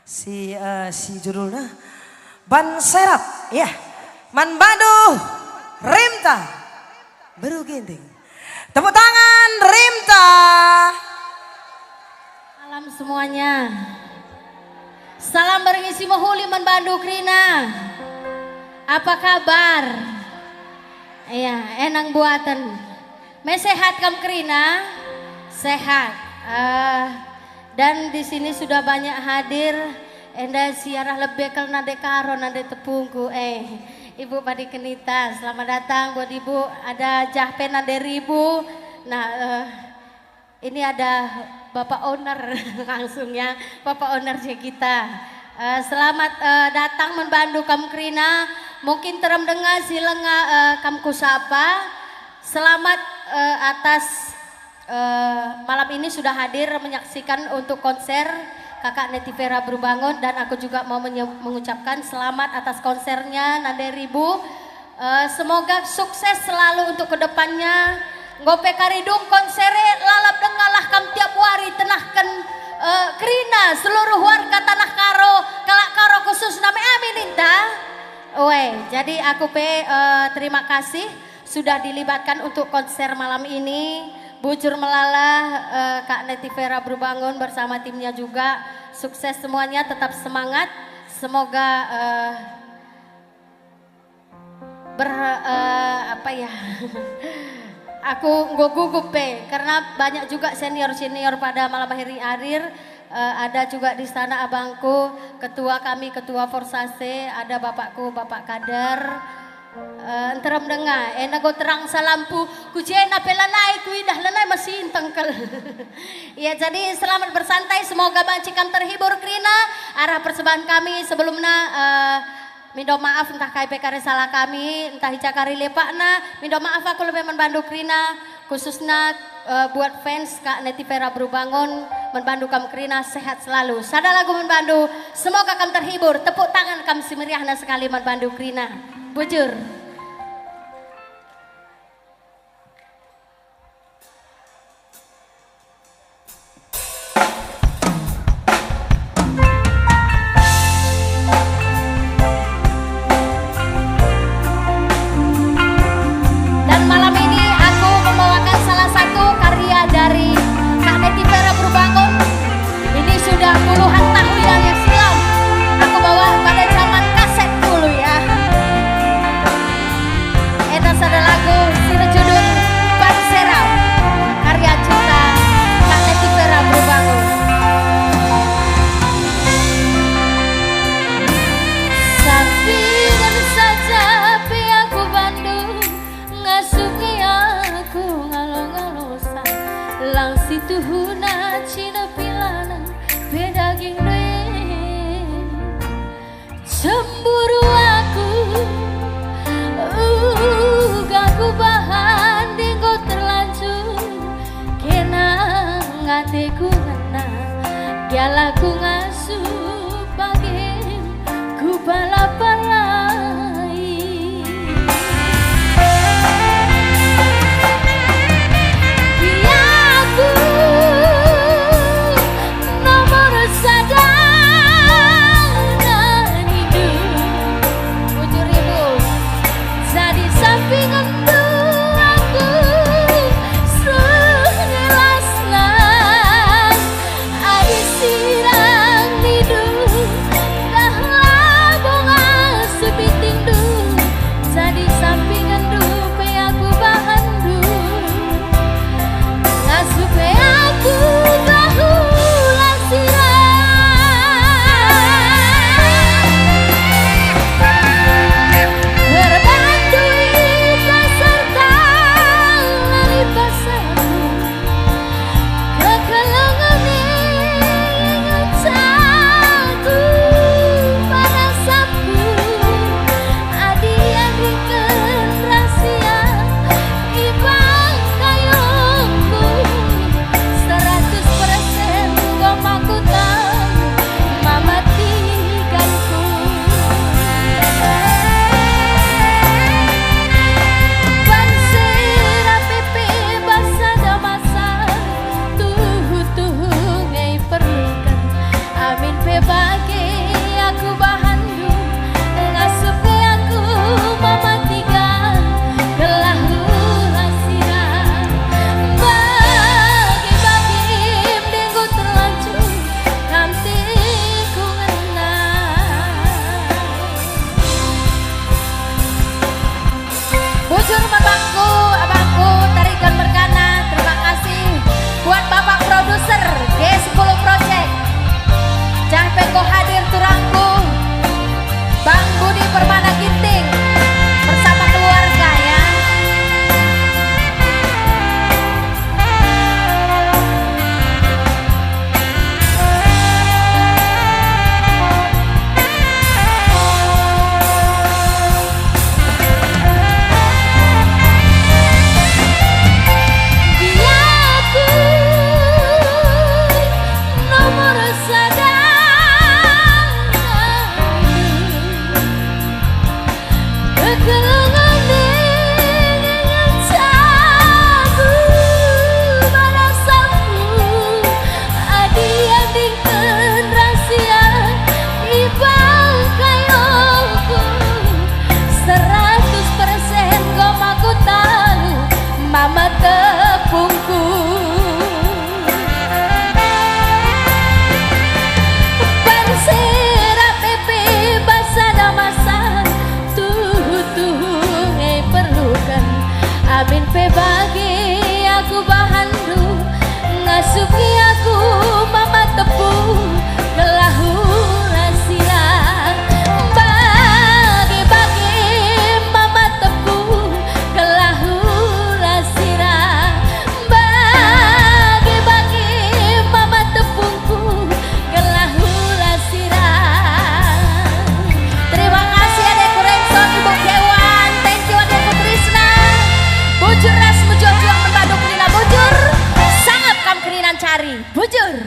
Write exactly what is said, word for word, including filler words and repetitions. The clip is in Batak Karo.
Si, eh, si judulna Ban Serap, ya. Man bandu Rimta Beru Ginting. Tepuk tangan Rimta. Malam semuanya. Salam berngi si mehuli man bandu kerina. Apa kabar? Iya, enang buaten. Me sehat kam kerina? Sehat. Eh, dan di sini sudah banyak hadir. Enda si arah lebe kal nande Karo, nande tepungku. Eh, Ibu Padi Kenita, selamat datang buat Ibu. Ada Jahpe nande Ribu. Nah, eh, ini ada Bapak Owner langsung ya, Bapak Owner Jegita. Eh, selamat, eh, datang man bandu kam kerina. Mungkin terem denga si lenga, eh, kam kusapa. Selamat, eh, atas, eh, malam ini sudah hadir menyaksikan untuk konser Kakak Netivera Beru Bangun, dan aku juga mau menye-, mengucapkan selamat atas konsernya, Nande Ribu. Eh, semoga sukses selalu untuk kedepannya. Enggo pe kari dung konser e, lalap dengalah kam tiap wari tenahken, eh, kerina seluruh warga Tanah Karo, kalak Karo khususna me, amin ninta. Oe, jadi aku pe, eh, terima kasih sudah dilibatkan untuk konser malam ini. Bujur melala, eh, Kak Netivera Beru Bangun bersama timnya juga. Sukses semuanya, tetap semangat. Semoga, eh, ber-, eh, apa ya? Aku enggo gugup pe, karena banyak juga senior-senior pada malam hari hadir. Eh, ada juga di sana abangku, ketua kami, ketua Forsase, ada bapakku, Bapak Kader. Eh, nterem denga, eh, nego terang salampu, ku jena pe lanai kuidah, lanai masinteng kal. Ya, jadi selamat bersantai, semoga banci kam terhibur kerina arah persembahan kami sebelumna, eh, Mindo maaf ntah kai pe kari salah kami, ntah ica kari lepakna. Mindo maaf aku lebe man bandu kerina, khususna, eh, buat fans Kak Netivera Beru Bangun, man bandu kam kerina sehat selalu. Sada lagu man bandu, semoga kam terhibur, tepuk tangan kam si meriahna sekali man bandu kerina. Bujur. Dan malam ini aku membawakan salah satu karya dari Kak Netivera Beru Bangun. Ini sudah puluhan tahun yang silam. Aku bawa pada zaman kaset dulu ya. Enda sada lagu si erjudul Ban Serap, karya cipta Kak Netivera Beru Bangun. Sapingan saja pe aku bandu, ngasup nge aku ngalo-ngalosa, lang si tuhuna cinepi lanang pe daging doe. Cemburu aku, uga kubahan enggo terlanjur, kena ateku ngena, dialah ku ngasup bage kupala-palai. Ia aku nomor sada nindu. Bujur ibu, jadi sampingendu aku segelasna. Adi sirang nindu, dah labo Cari bujur.